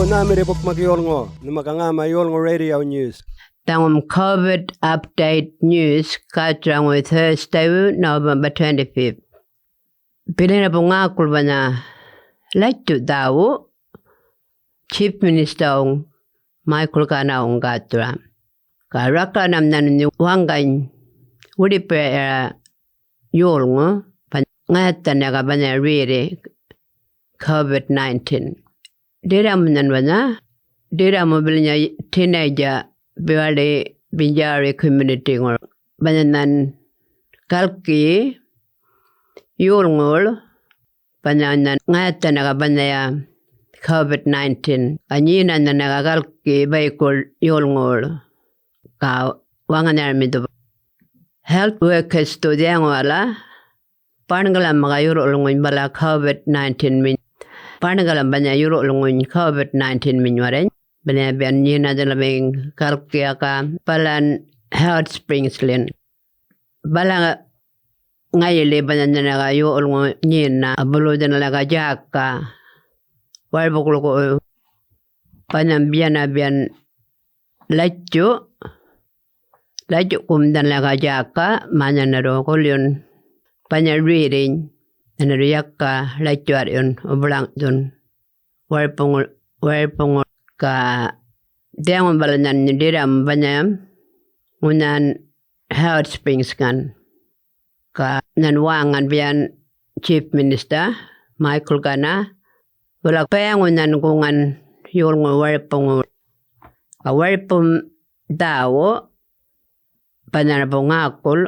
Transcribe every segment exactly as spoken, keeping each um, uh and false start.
Nhämirri bukmak yolŋu, nhuma ga ŋäma yolŋu radio news. Dhaŋum COVID update news gätthurra ŋunhi Thursday-wu, November twenty-fifth. Bilinabu ŋäkul banha latjuꞌ dhäwu Chief Minister-wuŋ Michael Gana-wuŋ gätthurra. Ga rakaranam nhan nhi waŋgany wuripiyarra yolŋu, ban-, ŋayathan yaka banha rerri COVID nineteen. Ḏirramu nhan banha, ḏirramu bilanya teenager biwaḻi Binjari community-ŋur, banha nhan galkiyi yolŋuwuḻ, banha nhan ŋayathan yaka banhaya COVID nineteen, ga nyena nhan yaka galki bayikuḻ yolŋuwuḻ, ga waŋanharami dhu, health workers dhu dhiyaŋuwala, baṉgalam ga yurruꞌlŋuny bala COVID nineteen-miny, baṉgalam banha yurruꞌlŋuny COVID nineteen-miny warrany, banha biyan nyena dhanal bayiŋ galki yaka balan Hot Springs-lin. Bala ŋayili banha nhanaka yolŋu nyena bulu dhanal yaka djäka warpukuḻkuwu, banham biyana biyan latjuꞌ, latjuꞌkum dhanal yaka djäka, mä nhanarru gulyun banha rerriny, nhanarru yaka latjuwarr'yun, ubulaŋdhun, warpuŋu-, warpuŋu, ga dhiyaŋum bala nhan ḏirramu banhayam ŋunhan Hot Springs-ŋan. Ga nhan wäŋan biyan Chief Minister Michael Gana, bala bayaŋu nhan guŋan yolŋu warpuŋu. Ga warpum dhäwu, banharapu ŋäkul,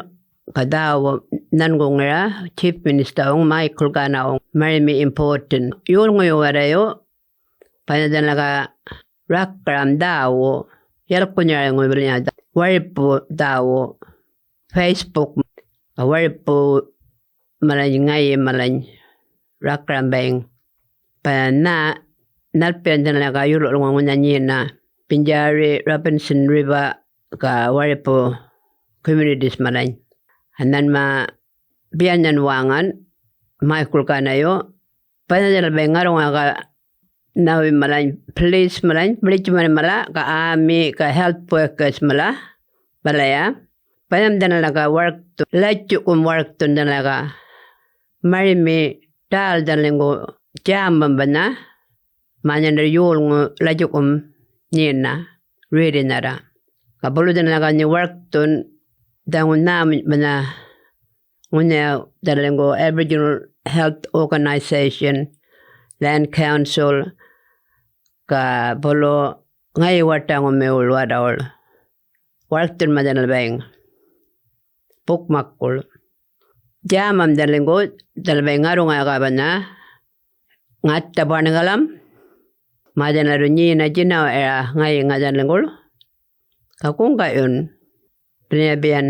ga dhäwu nhanguŋira Chief Minister-wuŋ Michael Gana-wuŋ marimi important. Yolŋuyu warrayu, banha dhanal ga rakaram dhäwu, yalkunyaraŋuy bilanya warpu dhäwu, Facebook, ga warpu malany ŋayi malany rakaram bayiŋ. Bala nhä nhalpiyan dhanal yaka yurruꞌlŋu ŋunha nyena, Binjari, Robinson River, ga warpu communities malany. Ga nhanma biyan nhan wäŋan Michael Gana-yu, banha dhanal bayiŋ ŋarruŋa ga nhäwuy malany, police malany, biḻitjmany mala, ga army, ga health workers mala, balaya. Banham dhanal yaka warkthu, latjuꞌkum warkthun dhanal yaka marimi ḏäl dhanaliŋgu djämam banha, mä nhanarr yolŋu latjuꞌkum nyena rerrinharra. Ga bulu dhanal yaka nhi warkthun dhaŋu nhämuny banha ŋunhaya dhanaliŋgu Aboriginal Health Organization, Land Council, ga bulu ŋayi waṯaŋumiwuḻ warrawuḻ warkthunma dhanal bayiŋ bukmakkuḻ. Djämam dhanaliŋgu dhanal bayiŋ ŋarruŋaya ga banha ŋatha baṉgalam, mä dhanal ŋarru nyena djinaw'yara ŋayiŋa dhanaliŋguḻ, ga guŋga'yun bilanya biyan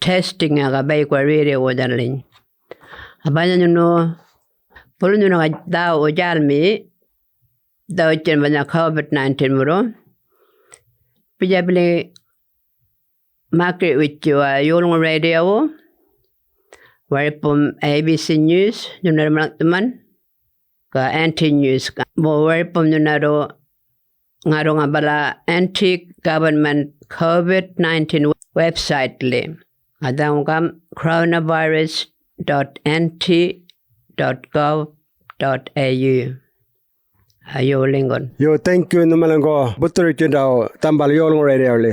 testing yaka bayikuwa rerriwu dhanaliny. Ga banha nhunu bulu nhunu ga dhäwu djälmiyi dhawutjin banha COVID nineteen murru, bitja bili makiri'witjuwa yolŋu radiowu, waripum A B C News, nhunaru malŋ'thuman, ga N T News, ga mu waripum nhunaru ŋarruŋa bala N T government COVID nineteen website-li, ga dhaŋu gam coronavirus dot N T dot gov dot A U. Ayu liŋgun. Yo, thank you nhumaliŋgu buthurutjindaw Dhambal Yolŋu Radioḻi.